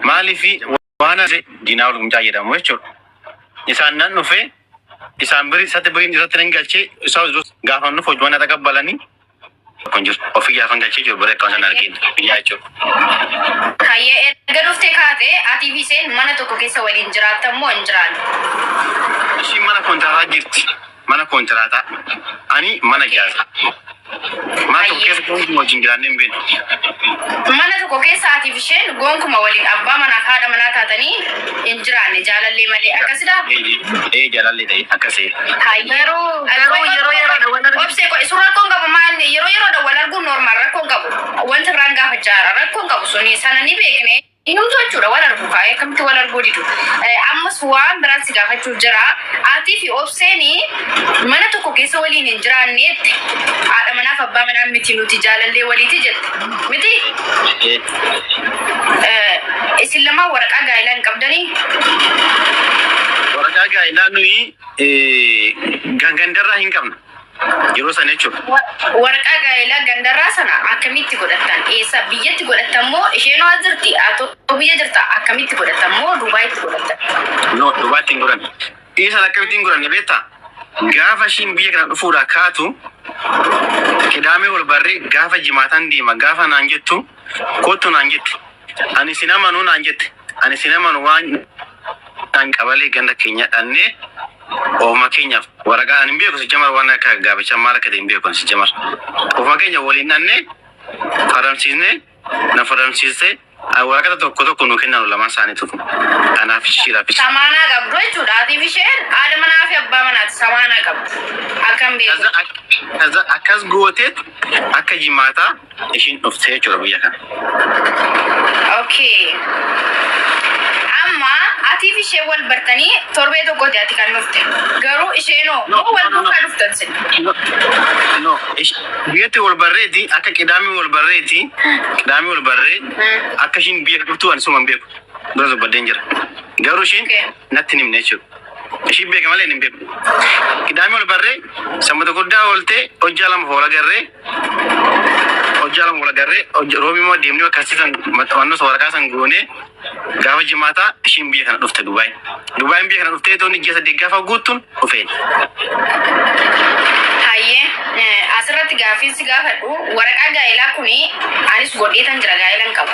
Maaliif waan diinaa ol mucaa jedhamu jechuudha. Isaan nan dhufe isaan biri isatti biriin isatti nan galchee isaa gaafa nuuf hojii waan taqabbalanii kun jiru. Ofii gaafan galchee jiru bira akka sana arginu biyyaa jechuudha. Hayyee, erga dhuftee kaatee atii fi isheen mana tokko keessa waliin jiraattan moo hin jiraanne? Ishiin mana kontiraataa jirti. Mana kontiraataa. Ani mana ijaarsa. Mana tokko keessa gonkumaa wajjin jiraannee hin beeknu. Mana tokko keessa atii fi isheen gonkuma waliin abbaa manaa fi haadha manaa taatanii hin jiraanne, jaalallee malee, akkasidhaa? Ee, jaalallee ta'e akkasii. Hayyee. Garuu yeroo yeroodha wal argitu. Obsee qo'i, sun rakkoon qabu. Maal, yeroo yeroodha wal arguun normal, rakkoon qabu. Wanti biraan gaafachaa jira, rakkoon qabu suni sana ni beekne. Innumtu jechuudha wal argu kaa'ee akkamitti wal arguu didu. Ammas waan biraan si gaafachuu jira. Atii fi Obseeni mana tokko keessa waliin hin jiraanneetti, haadha manaaf abbaa manaa miti, nuti jaalallee waliiti jette. Miti? Isin lamaan waraqaa gaa'elaa hin qabdanii? Waraqaa gaa'elaa nuyi gandarraa hin qabna. Yeroo sana jechuudha. Waraqaa gaa'elaa gandarraa sana akkamitti godhattan? Eessa biyyatti godhattan moo isheen as jirti? Atoo biyya jirta, akkamitti godhattan moo Dubaayitti godhattan? No, Dubaatti hin godhanne. Dhiisan akkamitti hin godhanne beektaa? Gaafa ishiin biyya kana dhufuudhaa kaatu Qidaamee wal barree, gaafa Jimaataan deema gaafa naan jettu, kottu naan jette. Ani sin amanuu naan jette. Ani sin amanu waan naan qabalee ganda keenya dhannee ofuma keenyaaf waraqaa ani hin beeku si jamar, waan akka gaabichaa maal akka ta'e hin beeku si jamar. Ofuma keenya waliin dhannee faramsiisnee, na faramsiistee, waraqata tokko tokko nu kennan lamaan isaaniitu, anaaf ishiidhaafis. Samaanaa qabdu jechuudha. Atiif isheen haadha manaa fi abbaa manaati. Samaanaa qabdu. Akkam beeku. Kaza akkas gooteet akka Jimaataa ishiin dhuftee jechuudha biyya kana. Okay. Amma atiif isheen wal bartanii torbee tokkooti ati kan dhufte. Garuu isheenoo No, moo wal no, no, no. duukaa dhuftan sin? No, biyyatti wal barreeti, akka Qidaamii wal barreeti, Qidaamii wal barree akka ishiin biyya dhuftu ani suma hin beeku. Dura dubbadheen jira. Garuu ishiin natti hin himne jechuudha. Ishiin beeka malee hin beeku. Qidaamii wal barree, Sanbata Guddaa ooltee, hojjaa 2 wal agarree, hojjaa 2 wal agarree, Roobii immoo deemnee bakka san wannoo waraqaa san goonee, gaafa Jimaataa ishiin biyya kana dhufte Dubaay. Dubaayin biyya kana dhuftee tooni ji'a 8 gaafa guuttun dhufeen. Hayyee, asirratti gaaffiin si gaafadhu, waraqaa gaa'elaa kuni anis godheetan jira, gaa'ela hin qabu.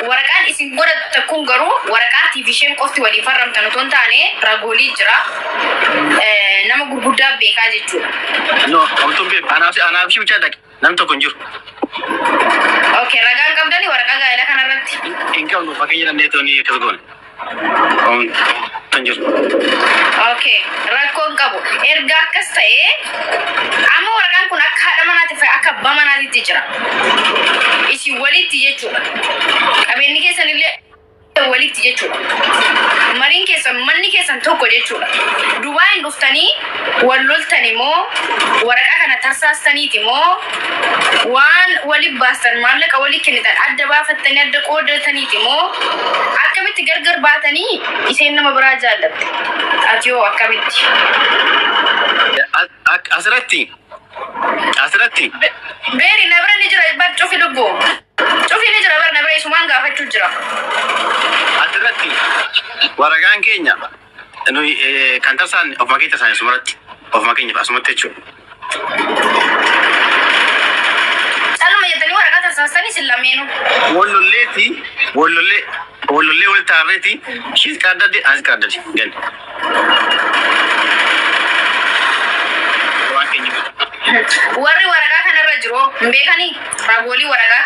Waraqaan isin godhattan kun garuu waraqaa atiif isheen qofti waliin farramtan otoo hin taane ragoolii jira. Nama gurguddaa beekaa jechuudha. No, homtuun beeku. Anaaf ishii bichaa dhaqe. Namni tokko hin jiru. Okay, ragaan qabdanii waraqaa gaa'elaa kanarratti? Hin qabnu, fakkeenya dandee tooni akkas goone. Homtuun hin jiru. Okay, rakkoo hin qabu. Erga akkas ta'ee amma waraqaan kun akka haadha manaatiif akka abbaa manaatitti jira. Isin walitti jechuudha. Qabeenyi keessan illee walitti jechuudha. Mariin keessan, manni keessan tokko jechuudha. Dubaayin dhuftanii wal loltani moo, waraqaa kana tarsaastaniiti moo, waan walitti baastan, maallaqa walii kennitan adda baafattanii adda qoodataniiti moo, akkamitti gargar baatanii isheen nama biraa jaallatte? Ati hoo akkamitti? Asirratti Beeri na bira ni jira bar, cufi lubbuu. Cufi, ni jira bar na bira, isumaan gaafachuu jira. Asirratti waraqaan keenya nuyi kan tarsaan ofuma keenya tarsaan asumarratti, ofuma keenya asumatti jechuudha. Caluma jettanii waraqaa tarsaastanii isin lameenuu? Wallolleeti, wallollee wallollee wal taarreeti, ishiis qaaddadde, anis qaaddade gani. Waan keenya. Warri waraqaa kanarra jiru hin beekanii? Ragoolii waraqaa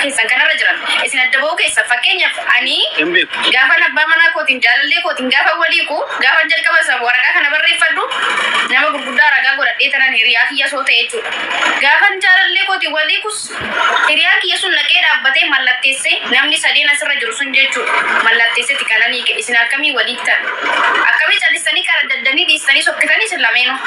keessan kanarra jiran isin adda ba'uu keessa, fakkeenyaaf ani Hin beeku. gaafa abbaa manaa kootiin, jaalallee kootiin gaafa waliiku, gaafa jalqaba isa waraqaa kana barreeffadhu, nama gurguddaa ragaa godhadhee tanan, hiriyaa kiyya soo ta'e jechuudha. Gaafan jaalallee kootiin waliikus hiriyaan kiyya sun naqee dhaabbatee mallatteessee, namni sadeen asirra jiru sun jechuudha mallatteesseeti kanan hiike. Isin akkamii waliiktan? Akkamii callistanii qara daddanii dhiistanii sokkitanii isin lameenuu?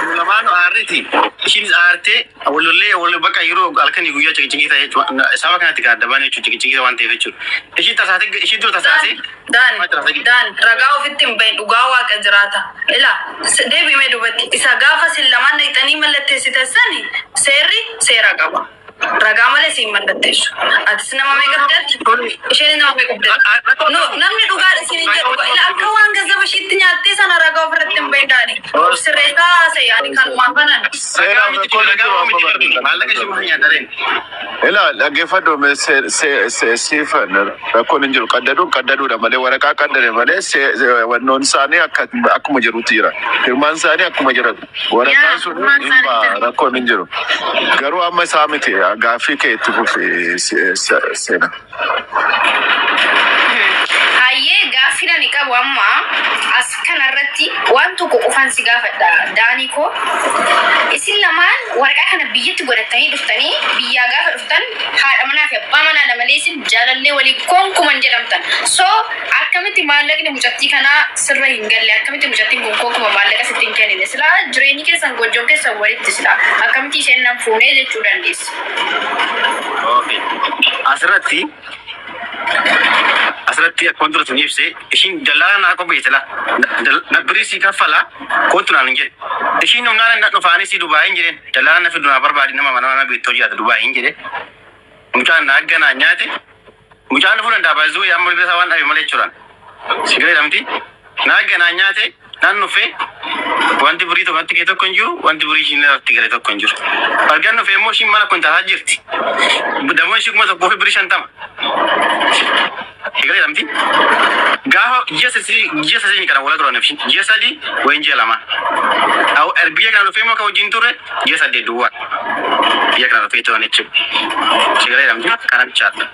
Nu lamaanu aarreeti. Ishiinis aartee walollee wal bakka yeroo halkanii guyyaa ciqiciqii ta'e jechuudha. Sababa kanatti kan adda baane jechuudha, ciqiciqii waan ta'eef jechuudha. Ishii tasaatee, ishii dura tasaasee. Daan, Daan, ragaa ofitti hin bahin, dhugaa Waaqa jiraata. Ila deebi'imee duubatti isa gaafa sin lamaan dhaqxanii mallatteessitan sani seerri seera qaba. Ragaa malee siin mallatteessu. Atis nama meeqa fidatte? Isheen nama meeqa fidatte? No, namni dhugaadha siin hin jedhu. Ila akka waan gazzaba ishiitti nyaattee sana ragaa ofirratti hin beekani. Of sirreessaa haasa'e ani kanumaan banan. Ragaa miti kun, ragaa miti kun, maallaqa ishee maal nyaatareen? Ilaa, dhaggeeffadhu, siifan rakkoon hin jiru. Qaddaduun qaddaduudha malee, waraqaa qaddade malee, wannoon isaanii akkuma jirutti jira. Firmaan isaanii akkuma jira. Waraqaan sun Firmaan hin isaanii ba'a, jira. Rakkoon hin jiru. Garuu amma isaa miti, gaaffii kee itti fufi, seena. Hayyee, gaaffii ani qabu amma as kanarratti waan tokko qofaan si gaafadha, Daanii koo. Isin lamaan waraqaa kana biyyatti godhatanii dhuftanii, biyyaa gaafa dhuftan haadha manaa fi abbaa manaa malee isin jaalallee walii konkuman jedhamtan. So akkamitti maallaqni mucattii kanaa sirra hin galle? Akkamitti mucattiin kun konkuma maallaqa sitti hin kennine? Silaa jireenyi keessan, gojoon keessan walitti, silaa akkamitti isheen nan fuunee jechuu dandeessi? Okay. Asirratti akkuma dura sun ibse, ishiin dallaa naa qopheesse la. Na birii si kaffala, kootu naan hin jedhe. Ishiin humnaan na dhufaanis si Dubaay hin jedheen. Dallaa na fidu, naa barbaadi, nama mana mana beektoo jiraata Dubaay hin jedhe. Mucaan na agganaa nyaate. Mucaan dhufuu danda'a, baay'isuu amma bilbila isaa waan dhabe malee jechuudhaan. Si galee miti. Na agganaa nyaate, nan dhufee wanti birii tokko natti gale tokko hin jiru, wanti birii ishiin natti gale tokko hin jiru. Argan dhufee immoo ishiin mana kontaataa jirti. Damoon ishii 1050. Si galee miti. Gaafa ji'a 3 kana wala turan ishiin ji'a 3 wayin ji'a 2. Biyya kana dhufee immoo kan wajjin turre ji'a 8 duwwaa. Biyya kana dhufee turan jechuudha. Si galee miti, kana bichaadha.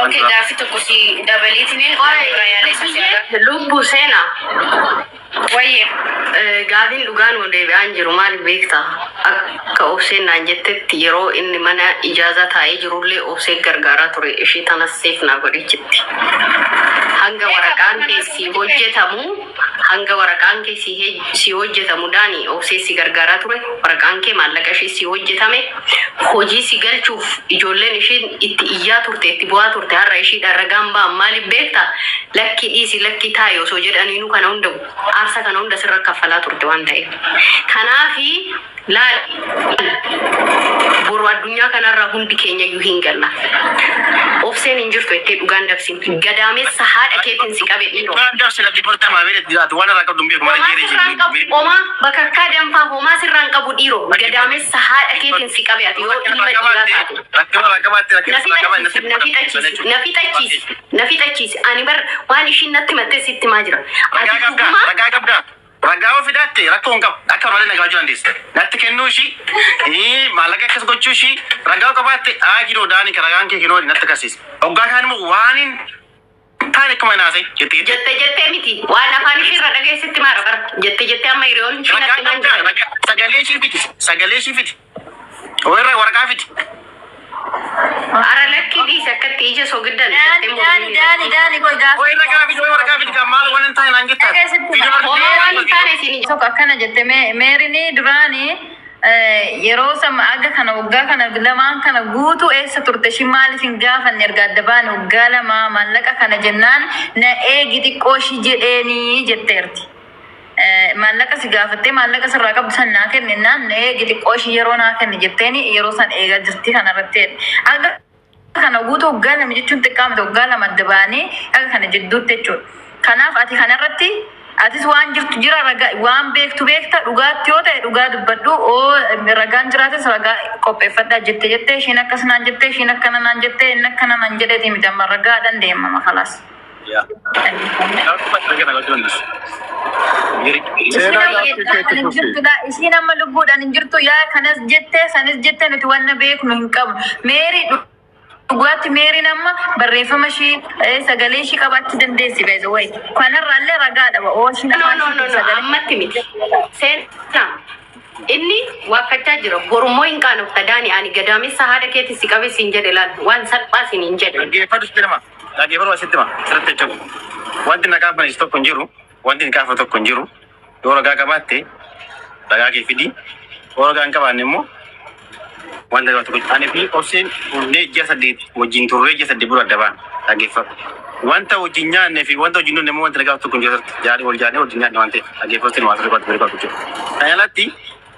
Okay, gaaffii tokko si dabaleetiniin waan biraa yaada isa si agarra. Lubbu seenaa. Wayyee. Gaafiin dhugaan nu deebi'aan jiru maal beektaa? Akka obseen naan jettetti, yeroo inni mana ijaazaa taa'ee jirullee obseen gargaaraa ture, ishii tanas seef naa godhichitti. Hanga waraqaan kee si hojjetamu, hanga waraqaan kee si hojjetamu, Daani, obsee si gargaaraa ture. Waraqaan kee, maallaqa ishii si hojjetame, hojii si galchuuf ijoolleen ishiin itti iyyaa turte, itti bu'aa turte. Har'a ishiidhaan ragaan ba'an maaliif beektaa? Lakki dhiisi, lakki taa'i osoo jedhaniinuu kana hunda, aarsaa kana hunda sirra kaffalaa turte waan ta'eef. Kanaafi laal, boru addunyaa kanarraa hundi keenya iyyuu hin galla. Obseen hin jirtu jettee dhugaan dabsin. Gadaamessa haadha keetiin si qabe, dhiiroo. Waan dabse lafti portamaa beekte jiraatu, waan irraa qabdu hin beeku, mana Homaa jeeree sirraan qabu, homaa bakakkaa danfaa homaa sirraan qabu, dhiiroo. Gadaamessa haadha keetiin si qabe, ati yoo ilma dhiiraa taate. Rakkina irraa qabaatte, rakkina Na irraa qabaatte. fixachiisi, na fixachiisi, na fixachiisi, na fixachiisi. Ani bar waan ishiin natti mattee sitti himaa jira. Ati Ragaa qabdaa, dhugumaa ragaa qabdaa. Ragaa yoo fidatte rakkoo hin qabu. Akka barbaade nagaa hojii dandeessa. Natti kennuu ishii, maallaqa akkas gochuu ishii, ragaa yoo qabaatte, haa kinoo Daanii, ka ragaan kee kinoo, natti agarsiisa. Hoggaa kaan immoo waan hin taane akkuma naasee jettee. Jette jettee miti. Waan afaan ishii irra dhageessitti maara bara. Jette jettee amma hiriyoon ishii Ragaa natti himan qabdaa, jiran. ragaa sagalee ishii fiti, sagalee ishii fiti. Warra waraqaa fiti. Ara lakki, dhiisi, akkatti ija sogiddan. Daani, Daani, Daani, Daani, qoy Wayi gaaffii. ragaa fiti, wayi waraqaa fiti, kan maal waan hin taane naan jettaa. Dhageessitti hima. Homaa waan hin taane isin ija. Tokko akkana jette, Meerini duraanii yeroo sama aga kana waggaa kana lamaan kana guutuu eessa turte? Ishiin maaliif hin gaafanne erga adda baane waggaa 2 maallaqa kana jennaan, na eegi xiqqoo ishii jedheenii jetteerti. Maallaqa si gaafattee, maallaqa sirraa qabdu san naa kenne naan, na eegi xiqqoo ishii, yeroo naa kenne jetteeni, yeroo san eegaa jirti kanarratti jedhe. Aga kana guutuu waggaa 2 jechuun xiqqaa miti, waggaa 2 adda baanee aga kana jidduutti jechuudha. Kanaaf ati kanarratti atis waan jirtu jira, ragaa waan beektu beekta. Dhugaatti yoo ta'e dhugaa dubbadhu, oo ragaan jiraates ragaa qopheeffadhaa. Jette jettee, ishiin akkas naan jettee, ishiin akkana naan jettee, inni akkana naan jedheeti miti, amma ragaadhaan deemama, kalaas. Ishiin Seenaa, amma gaaffii keetti lubbuudhaan hin fufi. jirtudha. Ishiin amma lubbuudhaan hin jirtu. Yaa kanas jettee sanis jettee, nuti wanna beeknu hin qabnu. Meerii, dhugaatti Meeriin amma barreeffama ishii, sagalee ishii qabaachuu dandeessi, by the way. Kanarraallee ragaadha. Oo ishiin No, afaan no, no, ishiitiin no, sagalee. ammatti miti. Seenaa. Inni waakkachaa jira. Borummoo hin qaanofta, Daani. Ani gadaamessa haadha keetti si qabe siin jedhe, laal. Waan salphaa siin hin jedhe. Dhaggeeffadhu, sitti hima. Dhaggeeffadhu, asitti hima. Sirriitti jechuudha. Wanti na gaafanis tokko hin jiru. Wanti hin gaafa tokko hin jiru. Yoo ragaa qabaatte ragaa kee fidi. Yoo ragaa hin qabaanne immoo wanta gaafatu tokko. Ani fi obseen hundee ji'a 8 wajjin turree, ji'a 8 bura adda baana. Dhaggeeffadhu. Wanta wajjin nyaannee fi wanta wajjin dhunne immoo wanta na gaafatu tokko hin jiru. Jaalii wal jaannee wajjin nyaanne waan ta'eef, dhaggeeffatu waan sirrii barbaadu jechuudha. Kana alatti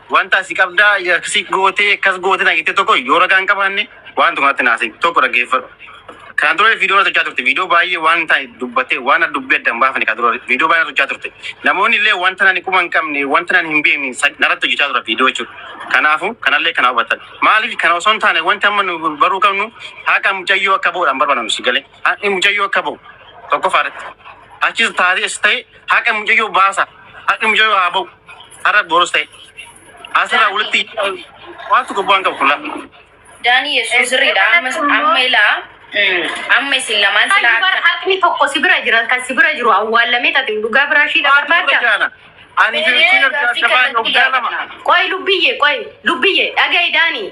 wanta asii qabdaa, akkasii gootee, akkas gootee na jettee tokko yoo ragaa hin qabaanne Waan tokko natti naasii tokko dhaggeeffadhu. Kan dura viidiyoo hojjechaa turte, viidiyoo baay'ee waan ta'e dubbattee, waan dubbii adda hin baafne, kan dura viidiyoo baay'ee hojjechaa turte. Namoonni illee wanta nani quba hin qabne, wanta nani hin beekne narratti hojjechaa tura viidiyoo jechuudha. Kanaafuu kanallee kana hubatan. Maaliif kana osoo hin taane, wanti amma nu baruu qabnu haqa mucayyoo akka ba'uudhaan barbaadamu si galee. Haqni mucayyoo akka ba'u tokkoffaa irratti. Achis taatees ta'e haqa mucayyoo baasa. Haqni mucayyoo haa ba'u. Har'a borus ta'e. Asirraa walitti waan tokko bu'aan qabu kun lafa. Daanii Yesuus sirriidha. Amma amma ilaa amma isin lamaan silaa Bar akka haqni tokko si bira jira, kan si bira jiru awwaallamee taate dhugaa biraa ishii barbaadda. Ani fi ishiin Gaaffii adda baay'ee kanatti waggaa 2. gaafatna. Qoy lubbiyyee, qoy lubbiyyee, dhaga'i Daanii.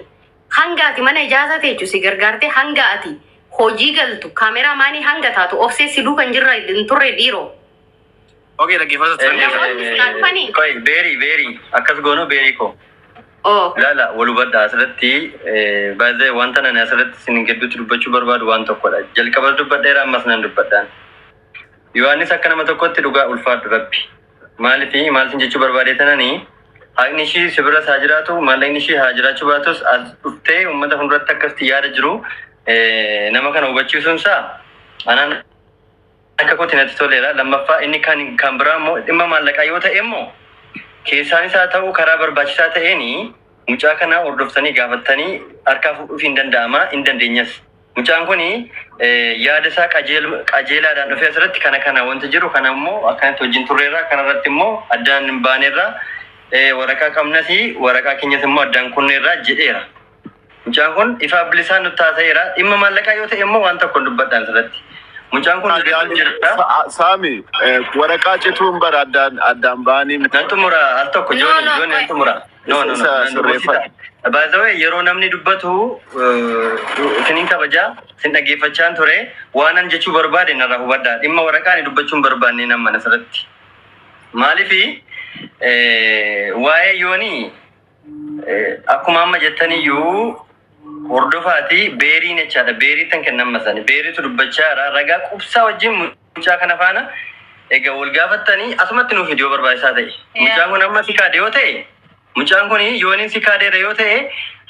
Hanga ati mana ijaazaa teechu si gargaarte, hanga ati hojii galtu kaameraa maanii hanga taatu obsee si duukan jirra hin turre dhiiroo. Okay, dhaggeeffatu turan. Namoonni sun dhufanii. Qoy, beerii beerii akkas goonu, beerii koo. Oh. Laala, wal hubadhaa asirratti. Baay'ee wanta nani asirratti isin gidduutti dubbachuu barbaadu waan tokkodha. Jalqabas dubbadheera, ammas nan dubbadhaan. Yohaannis akka nama tokkotti dhugaa ulfaadhu Rabbi. Maaliif maal isin jechuu barbaade tananii, haqni ishii si biras haa jiraatu, maallaqni ishii haa jiraachuu baatus, as dhuftee uummata fuulduratti akkasitti yaada jiru nama kana hubachiisuun isaa anaan akka kootti natti toleera. Lammaffaa, inni kan biraa immoo dhimma maallaqaa yoo ta'e immoo keessaanis haa ta'u karaa barbaachisaa ta'een mucaa kana hordoftanii gaafattanii harkaa fuudhuuf hin danda'ama, hin dandeenyas. Mucaan kun yaada isaa qajeelaadhaan dhufee asirratti kana kana wanti jiru kana immoo akkanatti wajjin turreerra, kanarratti immoo addaan hin baaneerra, waraqaa qabnas, waraqaa keenyas immoo addaan kunneerra jedheera. Mucaan kun ifa bilisaan nutti haasa'eera. Dhimma maallaqaa yoo ta'e immoo waan tokko dubbadhaan asirratti. Mucaan kun jira. Saami, waraqaa cituun bara addaan ba'anii miti. Nan xumura al tokko. No, Jooni, no, Jooni, nan qoy. xumura. No, no, no. Isa Nan sirreeffadha. By the way, yeroo namni dubbatu isiniin kabajaa, isin dhaggeeffachaan ture, waan an jechuu barbaade narraa hubadhaa. Dhimma waraqaa ani dubbachuu hin barbaanne nan mana asirratti. Maaliifi waa'ee yoonii akkuma amma jettaniyyuu hordofaati beeriin jechaadha. Beerii tan kennan sani. Beeriitu dubbachaa jira. Ragaa qubsaa wajjin mucaa kana faana egaa wal gaafattanii asumatti nuuf iddoo barbaachisaa ta'e. Mucaan kun amma si kaade yoo ta'e, mucaan kun yooniin si kaadeera yoo ta'e,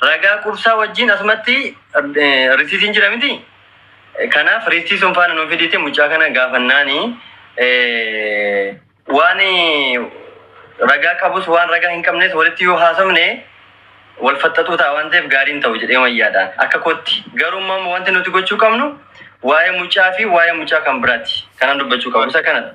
ragaa qubsaa wajjin asumatti risiitiin jira miti. Kanaaf riistii sun faana nuuf fidiite mucaa kana gaafannaani waan ragaa qabus waan ragaa hin qabnes walitti yoo haasofne wal faxxatuu ta'a waan ta'eef gaariin ta'u jedhee wayyaadhaan akka kootti. Garuu immoo wanti nuti gochuu qabnu waa'ee mucaa fi waa'ee mucaa kan biraati. Kanan dubbachuu qabu isa kanadha.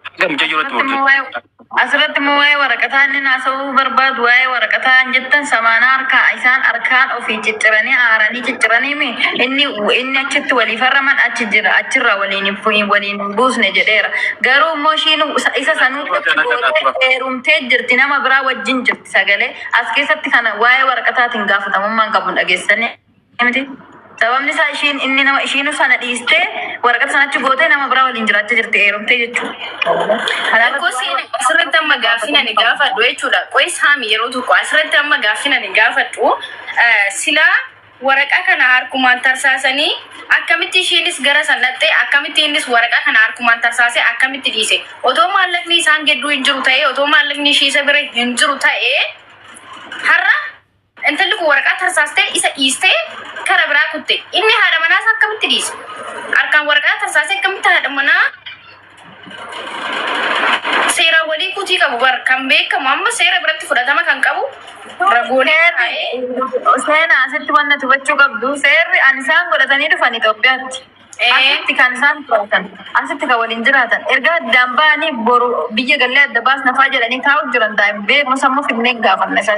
Hanga mucayyoo irratti murteessu. Asirratti immoo waa'ee waraqataa inni haasa'uu barbaadu, waa'ee waraqataa hin jettan samaanaa harkaa isaan harkaan ofii cicciranii aaranii cicciranii mi inni achitti walii farraman achi jira, achirraa waliin hin waliin hin buusne jedheera. Garuu immoo ishiin isa sanuu gootee heerumtee jirti, nama biraa wajjin jirti sagalee as keessatti kana waa'ee waraqataatiin gaafatamummaan qabu dhageessanii miti. Sababni isaa ishiin inni nama ishiinu sana dhiistee waraqata sanatti gootee nama biraa waliin jiraachaa jirti, heerumtee jechuudha. Rakkoo seenaa asirratti amma gaaffii ani gaafadhu jechuudha. Qoy saami, yeroo tokko asirratti amma gaaffii ani gaafadhu, silaa waraqaa kana harkumaan tarsaasanii akkamitti isheenis gara san dhaqxee, akkamitti innis waraqaa kana harkumaan tarsaasee akkamitti dhiise? Otoo maallaqni isaan gidduu hin jiru ta'ee, otoo maallaqni ishii isa bira hin jiru ta'ee, har'a intalli kun waraqaa tarsaastee isa dhiistee kara biraa kutte, inni haadha manaa isaa akkamitti dhiise? Harkaan waraqaa tarsaasee akkamitti haadha manaa seeraan walii kutii qabu? Bar kan beekamu amma seera biratti fudhatama kan qabu ragoolee taa'ee. Seenaa, asitti wanna hubachuu qabdu, seerri an isaan godhatanii dhufan Itoophiyaatti. Asitti kan isaan to'atan, asitti kan waliin jiraatan, erga addaan ba'anii boru biyya gallee adda baasna fa'aa jedhanii taa'u jiran daa'im beekumsa immoo fidnee gaafanna isa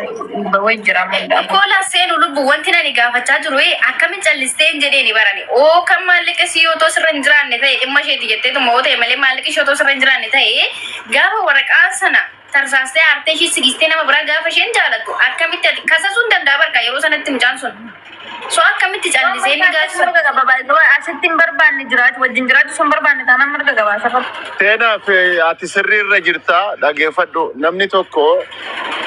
wayi jira hundaafuu. Koolaa seenu lubbu, wanti nani gaafachaa jiru akkamin callistee hin jedheeni barani. Oo, kan maallaqa isii otoo sirra hin jiraanne ta'e, dhimma isheeti jetteetuma yoo ta'e malee, maallaqa ishee otoo sirra hin jiraanne ta'e, gaafa waraqaa sana tarsaastee aartee ishii sigiistee nama biraa gaafa isheen jaalattu akkamitti ati kasasuu hin danda'a barka yeroo sanatti mucaan sun. So akkamitti callisee inni gaafa Mirga qaba baay'ee, asitti hin barbaanne jiraachuu, wajjin jiraachuu sun barbaanne taanaan mirga qaba asirratti. Seenaaf ati sirriirra jirta, dhageeffadhu. Namni tokko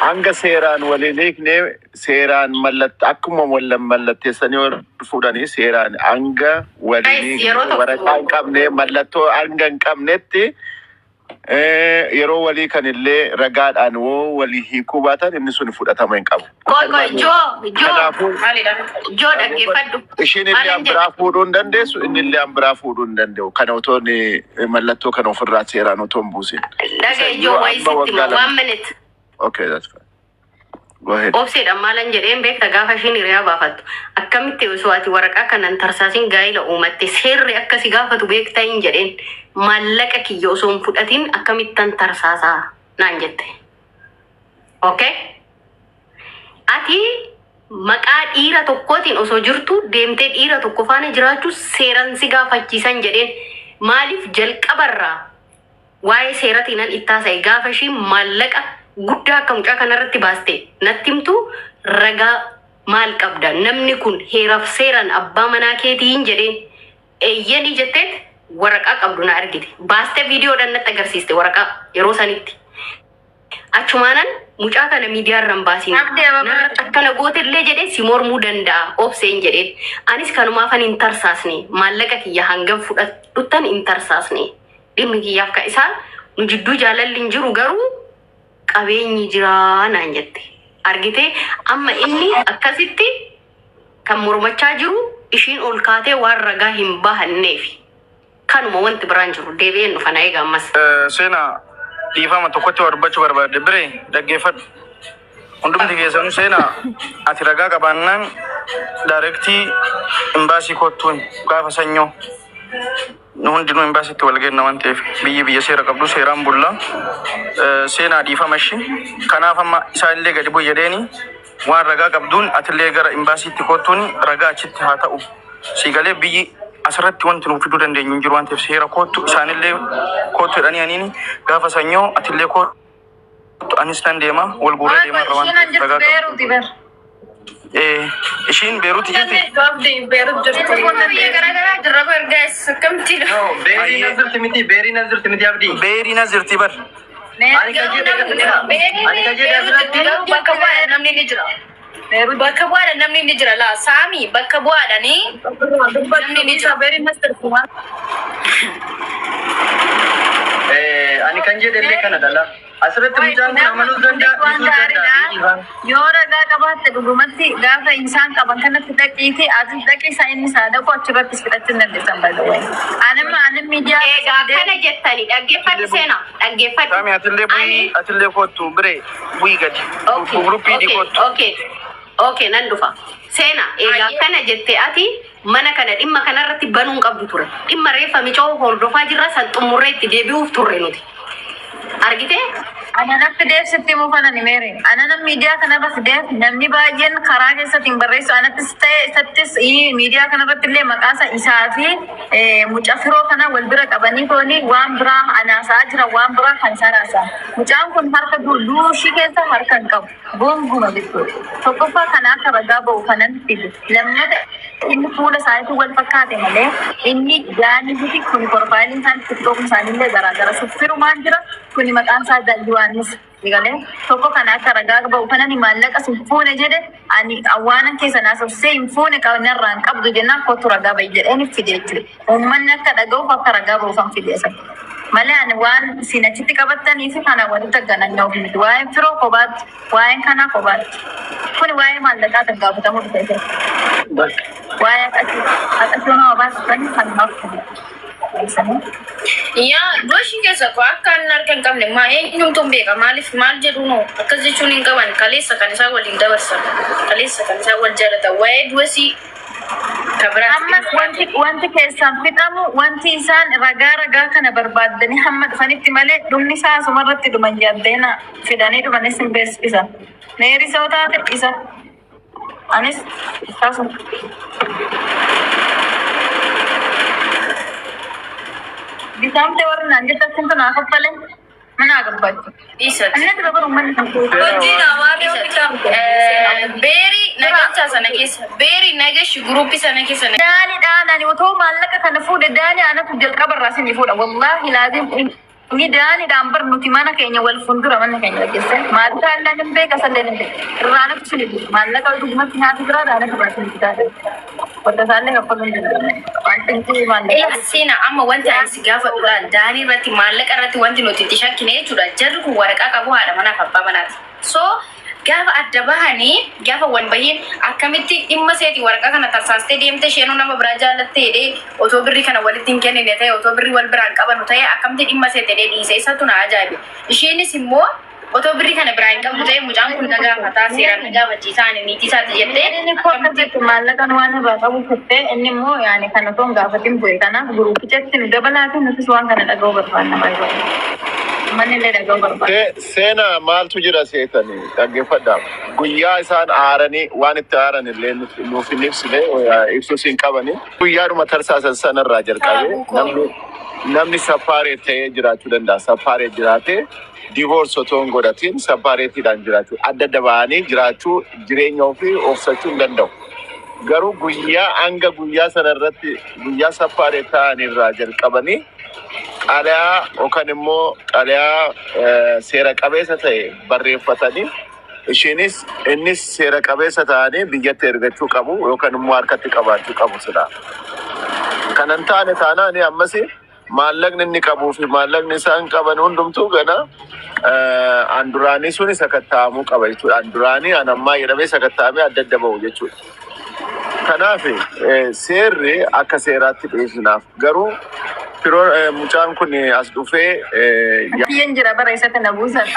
hanga seeraan waliin hiikne, seeraan mallatt akkuma wal mallatteessanii wal fuudhanii, seeraan hanga waliin Guys, yeroo hiikne tokko waraqaa hin qabne, mallattoo hanga hin qabnetti. Yeroo walii kan illee ragaadhaan woo walii hiikuu baatan inni sun fudhatama hin qabu. Koi koi joo joo Kanaafuu Maalidha? joo dhaggeeffadhu. ishiin illee Maalan an biraa fuudhuu hin dandeessu, inni illee an biraa fuudhuu hin danda'u. Kana otoo inni mallattoo kana ofirraa seeraan otoo hin buusin. Dhagaye joo Amma wayii sitti waggaa hima 2. one minute. Okay, that's fine. Go ahead. Obseedhaan maalan jedheen beekta gaafa ishiin hiriyaa baafattu. Akkamitti osoo ati waraqaa kanan tarsaasin gaa'ila uumatte seerri akkasi gaafatu beektaa hin jedheen maallaqa kiyya osoo hin fudhatin akkamittan tarsaasaa naan jette. Okay? Ati maqaa dhiira tokkootiin osoo jirtu deemtee dhiira tokko faana jiraachuu seeran si gaafachiisan jedheen maaliif jalqabarraa waa'ee seeratiin ittaasa'e gaafa ishiin maallaqa guddaa akka mucaa kanarratti baaste natti himtu ragaa maal qabda namni kun heeraaf seeraan abbaa manaa keetiin jedheen eeyyanii jetteet waraqaa qabdu na argite baastee viidiyoodhaan natti agarsiiste waraqaa yeroo sanitti. Achumaanan mucaa kana miidiyaa irra hin baasin. Abdii ababaa. Narratti akkana gootellee jedhee si mormuu danda'a obseen jedheen. Anis kanumaafan hin tarsaasne maallaqa kiyya hangam fudhadhuttan hin tarsaasne. Dhimmi kiyyaaf ka isaa nu jidduu jaalalli hin jiru garuu qabeenyi jiraa naan jette. Argitee amma inni akkasitti kan mormachaa jiru ishiin ol kaatee waan ragaa hin bahanneef. Kanuma wanti biraan jiru deebi'een dhufa na eega ammas. Seenaa dhiifama tokkotti waa dubbachuu barbaadde biree dhaggeeffadhu. Hundumti keessanuu seenaa ati ragaa qabaannaan directly imbaasii kottuun gaafa sanyoo. Nu hundinuu imbaasiitti wal geenna waan ta'eef biyyi biyya seera qabdu seeraan bulla. Seenaa dhiifama ishii. Kanaaf amma isaanillee gadi bu'i jedheeni waan ragaa qabduun atillee gara imbaasiitti kottuun ragaa achitti haa ta'u. Siigalee biyyi asirratti wanti nuuf fiduu dandeenyu hin jiru waan ta'eef seera kottu isaanillee kottu jedhanii aniini gaafa sanyoo atillee kottu anis nan deema wal guuree deema irra waan Isheen ta'eef jirtu ragaa qabdu. Beeruuti bar. Ishiin Beeruuti jirti. Abdii Beerut jirti. Biyya garaagaraa jirra koo ergaa akkamitti No, beeriin as jirti miti, beeriin as jirti miti abdii. Beeriin as jirti bar. Ani kan jedhe ani kan jedhe asirratti Garuu bakka bu'aadha namni ni jira. Bakka bu'aadha namni ni jira laa saami bakka bu'aadhanii namni ni jira. Beeriin as jirti waan. Ani kan jedhe illee kana dhala. Asirratti mucaan kun amanuus danda'a, Waan dhiisuus danda'a. gaariidha. Yoo ragaa qabaatte dhugumatti gaafa isaan qaban kanatti dhaqiiti ati dhaqii isaa inni isaa dhaqu achirrattis fidhachuu hin dandeessan by the way. Anamma anan miidiyaa Egaa akkana jettani dhaggeeffadhu seenaa dhaggeeffadhu. Saami atillee bu'ii Ani atillee kottu biree bu'ii gadi. Okay, Guruppii okay, kottu. okay, nan dhufa. Seenaa egaa akkana jette ati mana kana dhimma kanarratti banuu hin qabdu ture. Dhimma reeffa micoo hordofaa jirra san xumurree itti deebi'uuf turre nuti. Argitee? Ana natti deebsitti himuu kana ni meere. Ana nam miidiyaa kanarra fideef namni baay'een karaa keessatti hin barreessu. Anattis ta'e isattis miidiyaa kanarratti illee maqaa isaa fi mucaa firoo kana wal bira qabanii tooni waan biraa anaasaa jira waan biraa kan isaan haasaa. Mucaan kun harka duushii keessa harka hin qabu. Gonguma jechuudha. Tokkoffaa kana akka ragaa ba'u kanan fide. Lammata inni fuula isaaniitiin wal fakkaate malee inni jaanii fi kun profileiin isaanii TikTokni isaaniillee garaagara. Firumaan jira kuni maqaan isaa Yohaannis galee tokko kana akka ragaa ba'u kanan maallaqa sin fuune jedhe ani awwaanan keessa naasofsee hin fuune narraa hin qabdu jennaan kootu ragaa ba'i jedheen fide jechuudha. Uummanni akka dhaga'uuf akka ragaa ba'uufan fide isa. Malee ani waan isin achitti qabattanii fi kana walitti agganannaa miti. Waa'een firoo kophaatti, waa'een kanaa kophaatti. Kuni waa'ee maallaqaa kan gaafatamuu dhufe. Waa'ee akkasii nama baasifanii kan naaf Yaa doshii keessa koo akka inni harka hin qabne maa eenyumtu hin beeka maaliif maal jedhu noo akkas jechuun hin qaban kaleessa kan isaan waliin dabarsan kaleessa kan isaan wal jaalatan waa'ee du'asii kan biraati. Ammas wanti keessaan fixamu wanti isaan ragaa ragaa kana barbaaddanii hamma dhufanitti malee dhumni isaa asumarratti dhuman yaaddeena fidanii dhumanis hin beeksisan. Meeri soo taate isa. Anis isaasuma. Bitamte warri naan jette asintu naa kaffale mana gabbachu. Dhiisati. Annati babar uummanni kan Hojii namaa yoo bitamte. Beerii nagalchaa sana keessa beerii nagashi guruppii sana keessa Daani dhaanani otoo maallaqa kana fuudhe daani anatu jalqaba irraa isinii fuudha. Wallaahi laazim inni daaniidhaan bar nuti mana keenya wal fuuldura mana keenya hojjesse. Maallaqa illee hin beeka sallee hin beeka. Irraa anatu isinii fuudha. Maallaqa dhugumatti nyaata biraa daanatu irraa isinii bitaa. Bakka isaallee kaffaluu hin danda'an. Waan xiqqii Ila maallaqaa. Seenaa, amma wanti ani si gaafadhu laal, Daanii irratti, maallaqa irratti wanti nuti itti shakkine jechuudha. Jarri kun waraqaa qabu, haadha manaaf abbaa manaati. So gaafa adda bahanii, gaafa wal bahiin, akkamitti dhimma seeti waraqaa kana tarsaastee deemte? Isheenuu nama biraa jaallattee jedhee otoo birrii kana walitti hin kennine ta'e, otoo birrii wal biraan qabanu ta'e, akkamitti dhimma seeti jedhee dhiise? Isatu na ajaa'ibe. Isheenis immoo otoo birrii kana biraa hin qabdu ta'e, mucaan kun na gaafataa, seeraan na gaafachiisaa, ani niitii isaati jettee Inni koo akka jettu maallaqan waan irraa qabu turte, inni immoo yaani kan otoo hin gaafatin bu'e. Kanaaf guruupichatti nu dabalaa fi nutis waan kana dhaga'uu barbaanna baay'ee. Uummanni illee dhaga'uu barbaada. Seenaa maaltu jira seetanii? Dhaggeeffadhaa. Guyyaa isaan aaranii waan itti aaran illee nuuf hin ibsine, ibsuus hin qabani. Guyyaadhuma tarsaasan sanarraa jalqabee namni separate ta'ee jiraachuu danda'a. Separate jiraatee, divorce otoo hin godhatin separateiidhaan jiraachuu, adda adda ba'anii jiraachuu, jireenya ofii obsachuu hin danda'u. Garuu guyyaa hanga guyyaa sanarratti, guyyaa separate ta'an irraa jalqabanii, xalayaa yookaan immoo xalayaa seera qabeessa ta'e barreeffatanii, isheenis innis seera qabeessa ta'anii biyyatti ergachuu qabu yookaan immoo harkatti qabaachuu qabu silaa. Kanan taane taanaan ammas maallaqni inni qabuu fi maallaqni isaan qaban hundumtuu gana an duraanii suni sakatta'amuu qaba jechuudha. An duraanii an ammaa jedhamee sakatta'amee adda adda bahu jechuudha. Kanaaf seerri akka seeraatti dhiyeessinaaf, garuu firoo mucaan kun as dhufee Biyyeen jira bara isatti na buusan.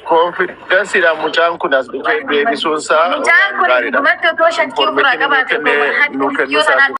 Confidenceiidhaan mucaan kun as dhufee deebisuun isaa Mucaan kun gaariidha. dhugumatti otoo shakkii ofirraa Information qabaate nuu kennuu yoo isaati. tanaan